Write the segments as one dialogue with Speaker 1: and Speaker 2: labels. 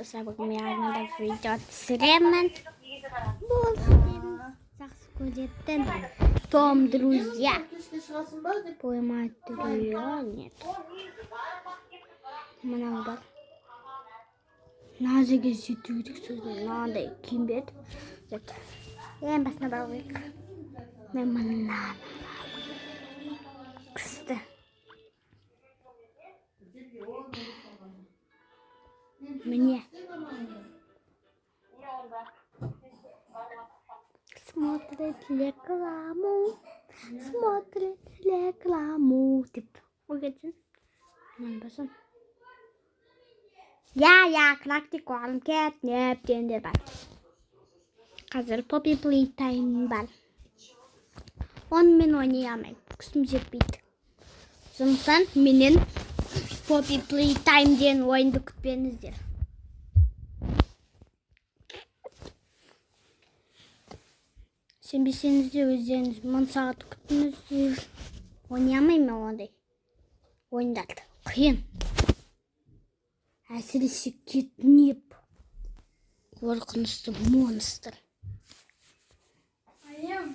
Speaker 1: Достар, бүгін мен арнада видео түсіремін. Бұл сіздердің жақсы көретін Том друзья.
Speaker 2: Кешке шығасың ба деп.
Speaker 1: Поймать друзья нет. Мынау бар. Мына жерге жету керек, сосын мынандай киім берді. Зат. Ең басына бару керек. Мен мынаны аламын. Күшті. Міне. Смотрит рекламу, смотрит рекламу деп ой кетсін. Мынаны басам. Я, я, Крактикорн, Кетнеп дегендер бар. Қазір Poppy Playtime бар. Оны мен ойнай алмаймын. Күшім жетпейді. Сондықтан менен Poppy Playtime деген ойынды күтпеңіздер. Сенбесеңіз де өздеріңіз 1000 сағат күттіңіздер. Ойнай алмаймын мен ондай ойындарды. Қиын. Әсіресе Кетнеп. Қорқынышты монстр.
Speaker 3: Айым,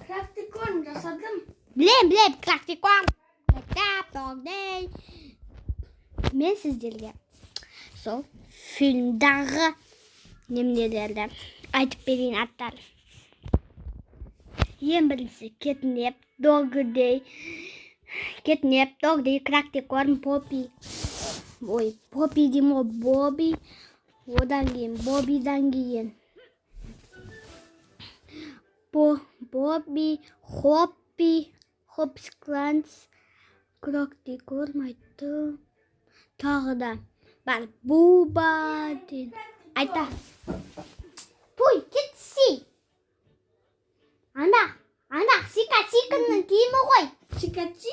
Speaker 3: Крактикорн жасадым.
Speaker 1: Білем, білем, Крактикорн. Кетнеп, Dog Day. Мен сіздерге сол фильмдағы неменелерді айтып берейін аттарын. Ең біріншісі Кетнеп, Dog Day, Кетнеп, Dog Day, Крактикорн, Поппи. Ой, Поппи деймін ғой, Бобби. Одан кейін, Боббидан кейін Бобби, Хоппи, Хопс Кланс, Крактикорн айттым. Тағы да бар Буба деген. Айта. Той, кетсей. Ана, ана, Сика Сикінің киімі ғой.
Speaker 3: Чикачи?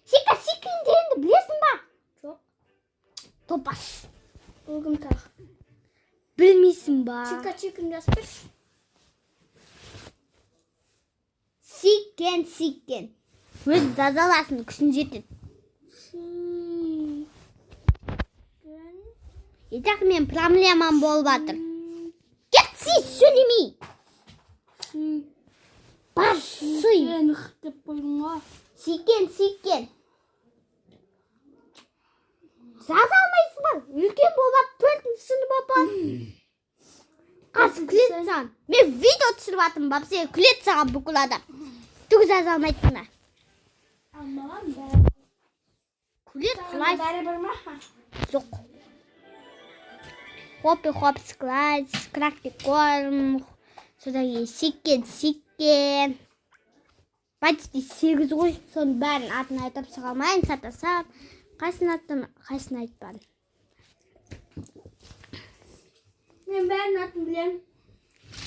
Speaker 1: Сика Сикін дегенді білесің ба?
Speaker 3: Жоқ.
Speaker 1: Топас.
Speaker 3: Ол кім тағы?
Speaker 1: Білмейсің ба?
Speaker 3: Чикачи кім жазып берші?
Speaker 1: Сикен, Сикен. Өз жаза аласың, күшің жетеді.
Speaker 3: Сикен.
Speaker 1: Итак, мен проблемам болып жатыр. Кетсей, сөйлемей. Барсый.
Speaker 3: Сикен деп қойдың ғой.
Speaker 1: Сикен, Сикен. Жаза алмайсың ба? Үлкен болып, төртінші сынып апа. Қазір күледі саған. Мен видео түсіріп жатырмын, бапсе, күледі саған бүкіл адам. Түк жаза алмайтынына.
Speaker 3: Ал маған бәрі.
Speaker 1: Күледі
Speaker 3: Саған
Speaker 1: солай.
Speaker 3: бәрібір ма?
Speaker 1: Жоқ. Хоппи, Хопс, Класс, Крактикорн, содан кейін Сикен, Сикен. Почти 8 ғой, соның бәрін атын айтып шыға алмаймын, сатасам. Қайсысын айттым, қайсысын айтпадым.
Speaker 3: Мен бәрінің атын білемін.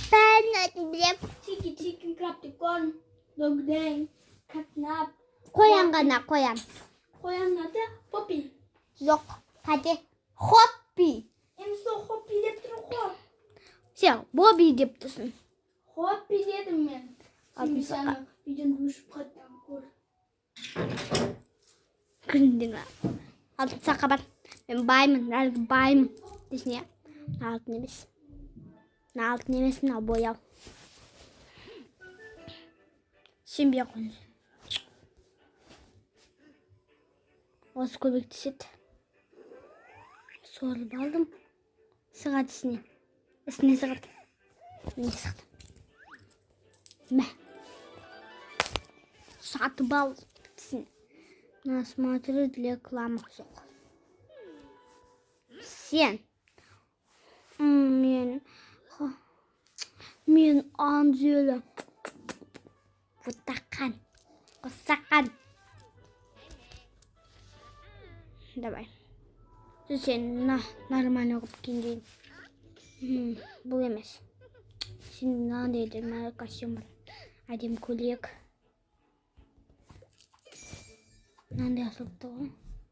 Speaker 1: Бәрін атын білемін.
Speaker 3: Чики Чикен, Крактикорн, Dog Day, Catnap.
Speaker 1: Қоян ғана, қоян.
Speaker 3: Қоянның аты Поппи.
Speaker 1: Жоқ, қате. Хоппи.
Speaker 3: Енді сол Хоппи деп тұр ғой.
Speaker 1: Сен Бобби деп тұрсың.
Speaker 3: Хоппи дедім мен.
Speaker 1: Алтын
Speaker 3: Сен
Speaker 1: сақа.
Speaker 3: ана видеоны өшіп қайтадан көр.
Speaker 1: Күлдің. Алтын сақа бар. Мен баймын, әлгі баймын. Дейсің, иә? Мына алтын емес. Мына алтын емес, мынау бояу. Сенбей ақ қойыңыз. Осы көмектеседі. Сорып алдым. Сығады ішіне. Ішіне сығады. Міне сықты. Мә. Сатып ал. Ісіне. На смотрю для рекламы жоқ. Сен. Мен мен Анжела. Бұтақан. Қосақан. Давай. Сен на нормально қылып киіндейін. Бұл емес. Сен мынандай мына костюм бар. Әдемі көйлек. Мынандай асылыпты ғой.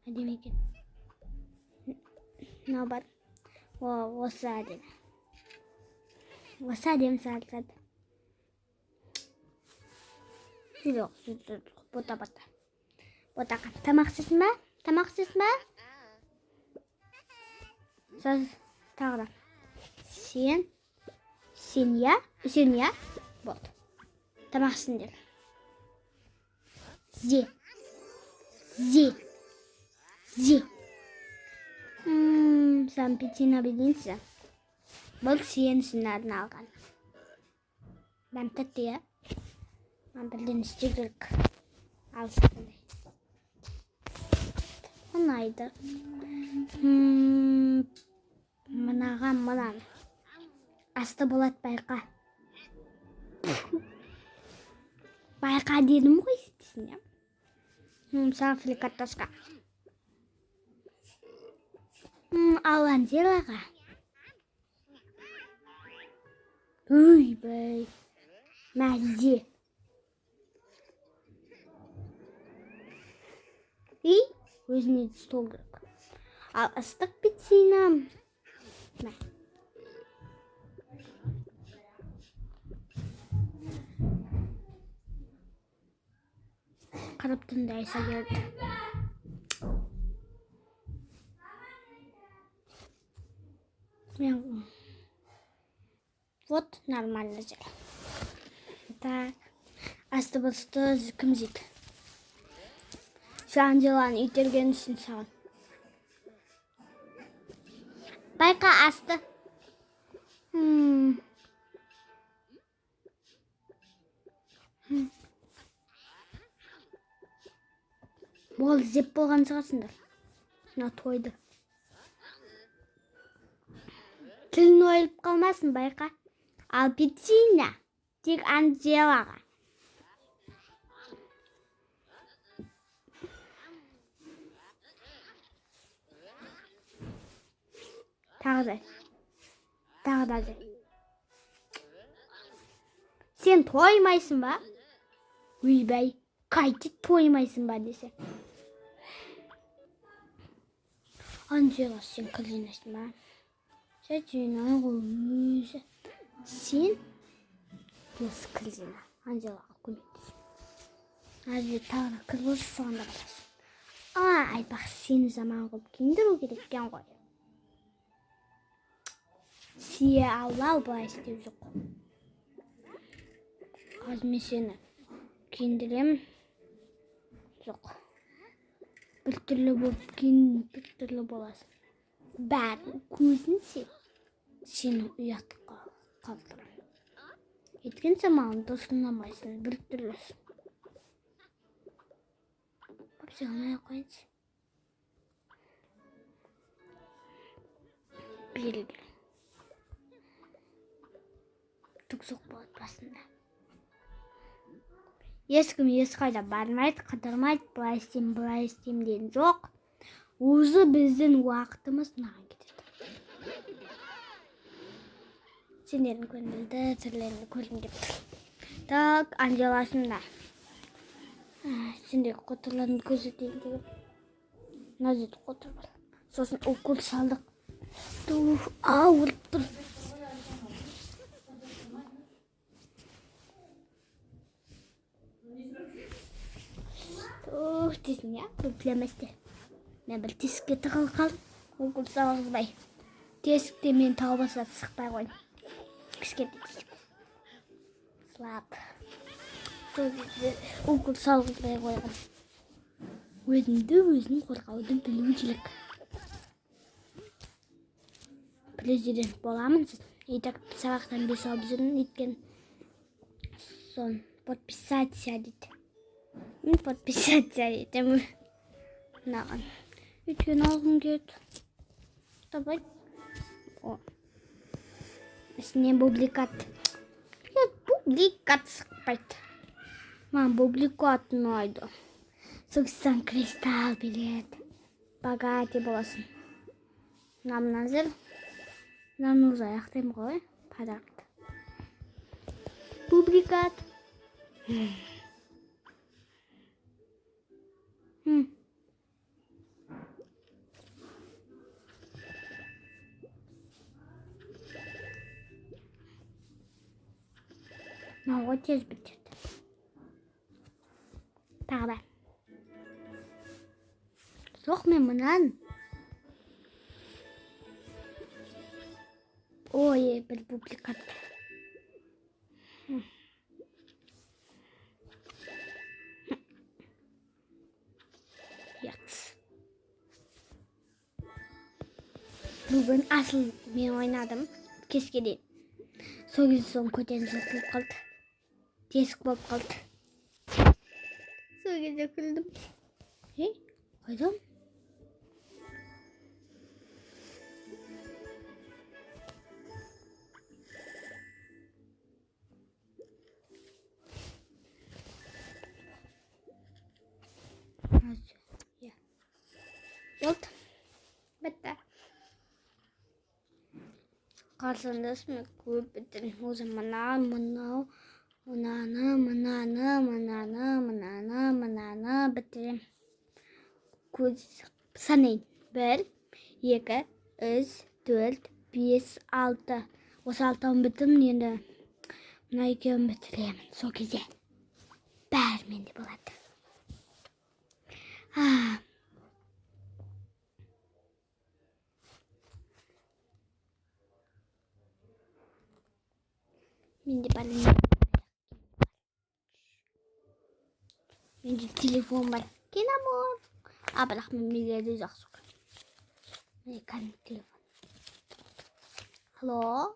Speaker 1: Әдемі екен. Мынау бар. О, осы әдемі. Осы әдемі сарылсады. Жоқ, жоқ, жоқ, бота, бота. Ботақан. Тамақ ішесің ба? Тамақ ішесің ба? Сосын тағы да. Сен, сен иә, сен иә, болды. Тамақ ішіңдер. Зе. Зе. Зе. Саған печенье берейінші. Бұл сен үшін арналған. Дәм тәтті, иә? Маған бірден істеу керек. Ал сондай. Ұнайды. Мынаған мынаны. Асты болады, байқа. Байқа дедім ғой істесін, иә? Саған фрикадоска. Ал Анжелаға. Ойбай. Мәзе. И өзіне стол керек. Ал ыстық пиццаны. Мә. Қарап тұрмын Айса келді. Мен вот нормально жер. Так. Асты бұлысты кім жейді? Сен Анжеланы итерген үшін саған. Байқа асты. Болды, жеп болған шығарсыңдар. Мына тойды. Тілін ойылып қалмасын, байқа. Ал печенье тек Анжелаға. Тағы да. Тағы да же. Сен тоймайсың ба? Ойбай, қайтып тоймайсың ба десе. Анжела, сен кір жинайсың ба? Сен жинай ғой өзі. Сен осы кір жина. Анжелаға көмектес. Әзір тағы да кір болса соған да барасың. Айтпақ, сені жаман қылып киіндіру керек екен ғой. Сие алла былай істеп жоқ. Қазір мен сені киіндіремін. Жоқ. Біртүрлі болып киін, біртүрлі боласың. Бәрін көзінше сені ұятқа қалдырамын. Өйткені сен маған дос ұнамайсың, біртүрлісің. Вообще алмай ақ қояйыншы. Белгілі. Түк жоқ болады басында. Ешкім ешқайда бармайды, қыдырмайды, былай істеймін, былай істеймін деген жоқ. Өзі біздің уақытымыз мынаған кетеді. Сендердің көңілді түрлеріңді көргім келіп тұр. Так, Анжеласында. Сендерге қотырларымды көрсетейін деген. Мына жерде қотыр бар. Сосын укол салдық. Туф, ауырып тұр. Туф, дейсің, иә? Бұл білеместе. Мен бір тесікке тығылып қалдым. Укол салғызбай. Тесікте мен тауып алса шықпай қойдым. Кішкентай тесік. Слаб. Сол кезде укол салғызбай қойған. Өзімді өзім қорғауды білу керек. Президент боламын. И так сабақтан 5 алып жүрмін, өйткені сон подписаться дейді. Мен подписаться етемін. Мынаған. Өйткені алғым келеді. Давай. О. Ішінен бубликат. Бубликат шықпайды. Маған бубликат ұнайды. 80 кристалл береді. Богатый боласың. Мына жер. Мынаны уже аяқтаймын ғой. Подарокты. Бубликат. Мынау тез бітеді. Тағы да. Жоқ, мен мынаны. Ой, бір дубликат. Ұятсыз. Бүгін асыл мен ойнадым кешке дейін. Сол кезде соң көтен жыртылып қалды. Тесік болып қалды. Сол кезде күлдім. Ей, қайдам? Иә. Болды. Бітті. Қарсаңдас мен көп бітірдім. Өзі мына, мынау, мынаны, мынаны, мынаны, мынаны, мынаны бітірем. Көз санайын. 1, 2, 3, 4, 5, 6. Осы алтауын бітірдім, енді мына екеуін бітіремін. Сол кезде бәрі менде болады. Менде бар. Менде телефон бар. Киномон. А, бірақ мен нелерді жақсы көремін. Міне кәдімгі телефон. Алло.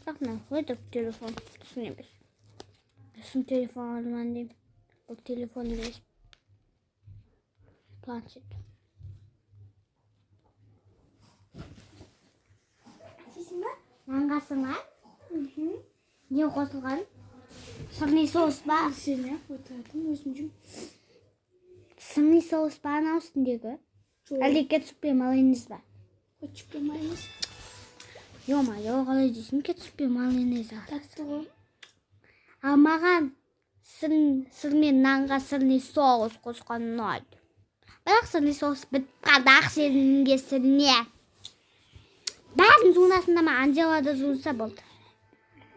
Speaker 1: Бірақ мына өтірік телефон. Шын емес. Шын телефон алман деймін. Бұл телефон емес. Планшет.
Speaker 3: Жейсің ба?
Speaker 1: Нанғасы ма? Не қосылған? Сырный соус па?
Speaker 3: Сен отыратын өзім жеймін.
Speaker 1: Сырный соус па анау үстіндегі?
Speaker 3: Жоқ.
Speaker 1: Әлде кетчуп пен майонез ба?
Speaker 3: Кетчуп пен майонез.
Speaker 1: Ё-моё, қалай жейсің кетчуп пен майонез?
Speaker 3: Тәтті ғой.
Speaker 1: А маған сыр мен нанға сырный соус қосқан ұнайды. Бірақ сырный соус бітіп қалды, ақ сезімге сірне. Бәрін жуынасың да ма? Анжела да жуынса болды.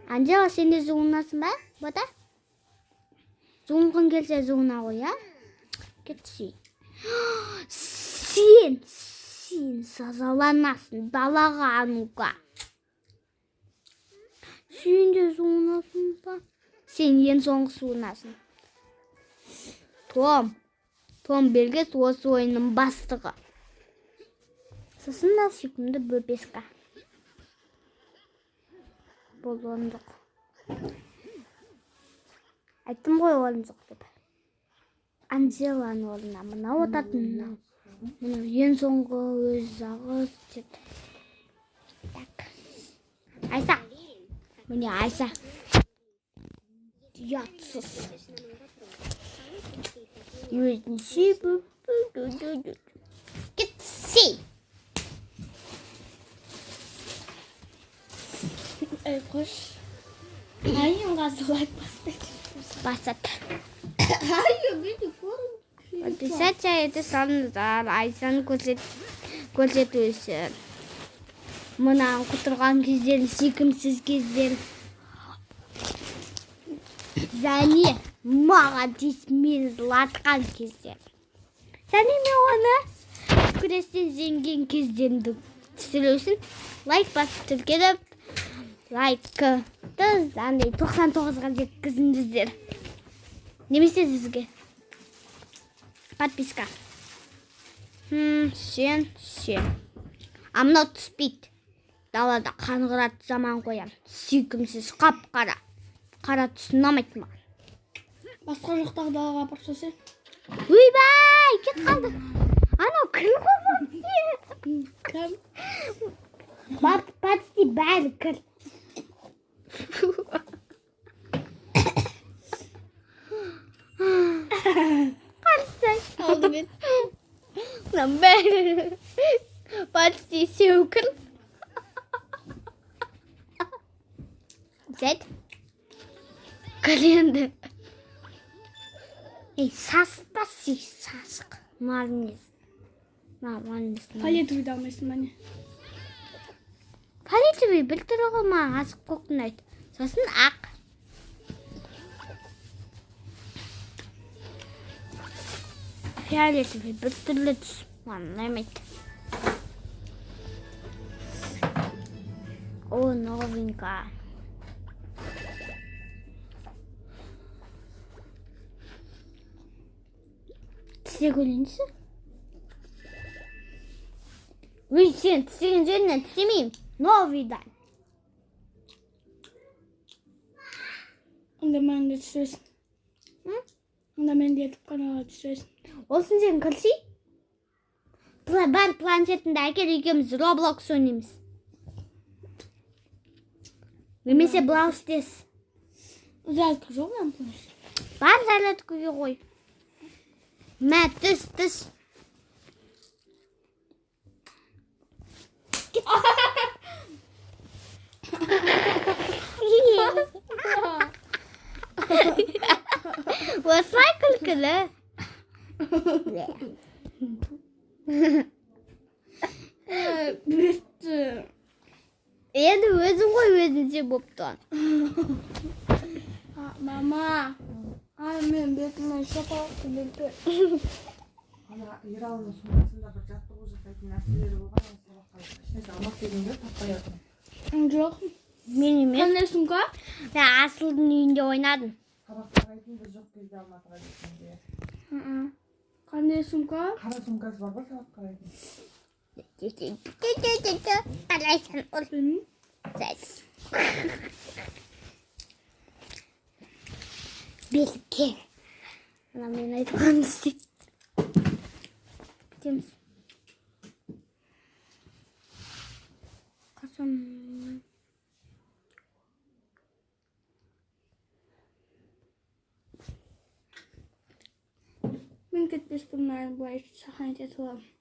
Speaker 1: Анжела, сен де жуынасың ба? Бота? Жуынғың келсе жуына ғой, а? Кетші. Сен жазаланасың далаға, а ну-ка. Сен де жуынасың ба? Сен ең соңғы жуынасың. Том Бергес осы ойынның бастығы. Сосын да сүйкімді бөпеска. Болды, орын жоқ. Айттым ғой орын жоқ деп. Анжеланың орнына мынау отыратын, мынау. Мынау ең соңғы өз жағы түседі. Так. Айса. Міне Айса. Ұятсыз. Өзін сүйіп. Кетсей.
Speaker 3: Ей, қош. Ай, ыңғасы лайк баспайды.
Speaker 1: Басады.
Speaker 3: Ай, мен көрдім.
Speaker 1: Подписаться ете салыңыздар. Айсаны көрсету үшін. Мынаның құтырған кездерін, сүйкімсіз кездерін. Және маған тиісіп мені жылатқан кездер. Және мен оны күрестен жеңген кездерімді түсіру үшін лайк басып тіркеліп, лайкты андай 99-ға жеткізіңіздер. Немесе 100-ге. Подписка. Сен. А мынау түспейді. Далада қаңғырады, заман қоям. Сүйкімсіз, қап-қара. Қара түс ұнамайды маған.
Speaker 3: Басқа жақтағы далаға апарып салсай.
Speaker 1: Ойбай, кетіп қалды. Анау кір ғой.
Speaker 3: Кім?
Speaker 1: Почти бәрі кір. Қарасай.
Speaker 3: Алдымен.
Speaker 1: Мынаның бәрі почти сеу кір. Зәйт. Кір енді. Ей, сасытпа, сасық. Майонез. Майонез.
Speaker 3: Фиолетовыйды алмайсың ба не?
Speaker 1: Фиолетовый бір түрі ғой, маған асық көк ұнайды. Сосын ақ. Фиолетовый бір түрлі түс. Маған ұнамайды. О, новенькая. Тісе көрейінші. Өй, сен тістеген жерінен тістемеймін. Новыйдан.
Speaker 3: Онда мен де түсесің.
Speaker 1: М?
Speaker 3: Онда мен де ютуб каналға түсесің.
Speaker 1: Olsun сен кірсей. Бар, планшетіңді әкел, екеуміз Roblox ойнаймыз. Немесе Brawl Stars.
Speaker 3: Зарядка жоқ мына планшет.
Speaker 1: Бар, зарядкаға қой. Мә, түс, түс. Осылай күлкілі.
Speaker 3: Бітті.
Speaker 1: Енді өзің ғой, өзінше болып тұр.
Speaker 3: Мама. Ай, мен бетіме шапалақ бетті.
Speaker 2: Ана Ералының сумкасында бір жаттығу жасайтын нәрселері болған, оны сабаққа ешнәрсе алмақ дегенде таппай жатырмын.
Speaker 3: Жоқ.
Speaker 1: Мен емес.
Speaker 3: Қандай сумка?
Speaker 1: Мен Асылдың үйінде ойнадым.
Speaker 2: Сабақ қарайтын біз жоқ кезде Алматыға кеткенде.
Speaker 3: Қандай сумка?
Speaker 2: Қара сумкасы бар ғой сабақ қарайтын.
Speaker 1: Қалайсың ұр.
Speaker 3: Білмеймін.
Speaker 1: Берке. Ана мен айтқанды істейді. Күтеміз. Қашан?
Speaker 3: Мен кетпес бұрын былай сохранить етіп аламын.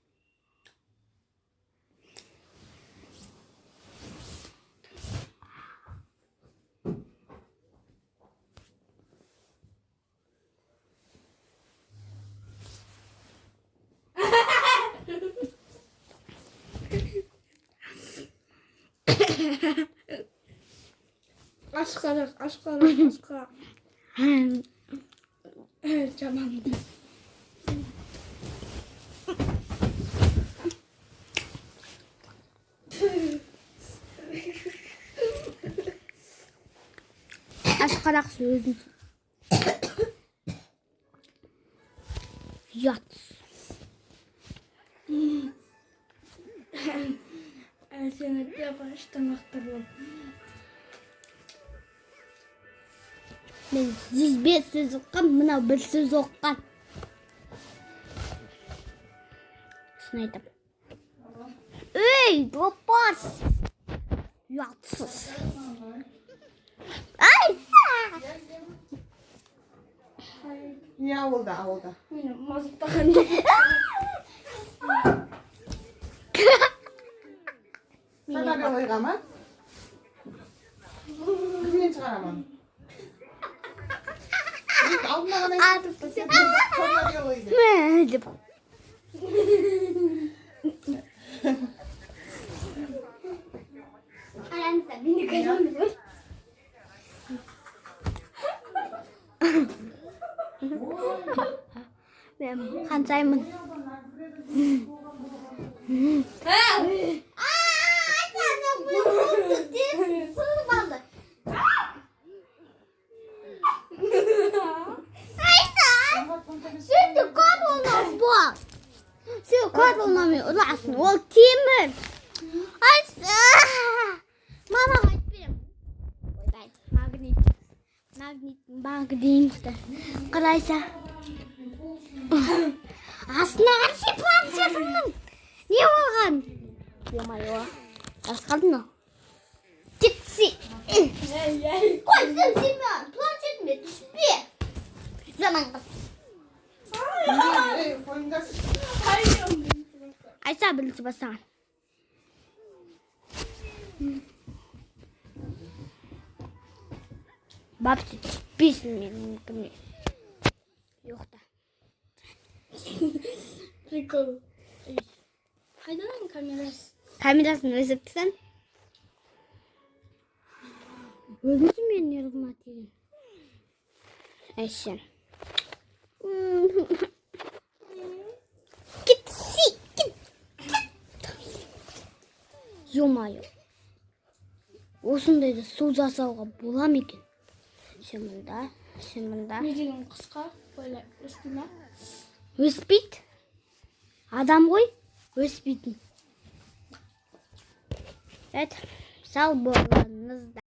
Speaker 3: Ашқарақ, ашқарақ, ашқарақ. Жаман.
Speaker 1: Ашқарақ өзің. Ұят.
Speaker 3: Сені де қоштан лақтырып.
Speaker 1: Мен 105 сөз оққан, мынау бір сөз оққан. Соны айтамын. Ей, топас! Ұятсыз. Ай!
Speaker 2: Не, ауылда, ауылда.
Speaker 3: Мені мазақтаған.
Speaker 2: Черно-белыйға ма? Кімнен шығарамын? Алдына ғана черно-белый деп.
Speaker 1: Мә, деп. Қараңыздар, мені көрдіңіз. Мен қаншаймын. Сынып алды. Айса! Сен де карлона бар. Сен карлонамен ұрасың, ол темір. Айса! Мамаға айтып беремін. Ойбай, магнит. Магнит, магнит. Қарайса. Астына қарсы планшетімнің. Не болған? Ё-моё. Жас қалды мынау. Кетсе. Қой, сен сен планшетіме түспе. Жаман қыз.
Speaker 2: Ей, қойыңдаршы.
Speaker 1: Айса бірінші бастаған. Бабсы, түспейсің менің. Ұйықта.
Speaker 3: Прикол. Қайдан камерасы?
Speaker 1: Камерасын өшіріп тастан. Өзіңсің менің нервыма тиген. Айша. Кетси, кет, кет. Ё-моё. Осындайда су жасауға бола ма екен? Сен мында, сен мында.
Speaker 3: Не деген қысқа бойлар, өсті ма?
Speaker 1: Өспейді. Адам ғой, өспейтін. Evet, сау болыңыздар.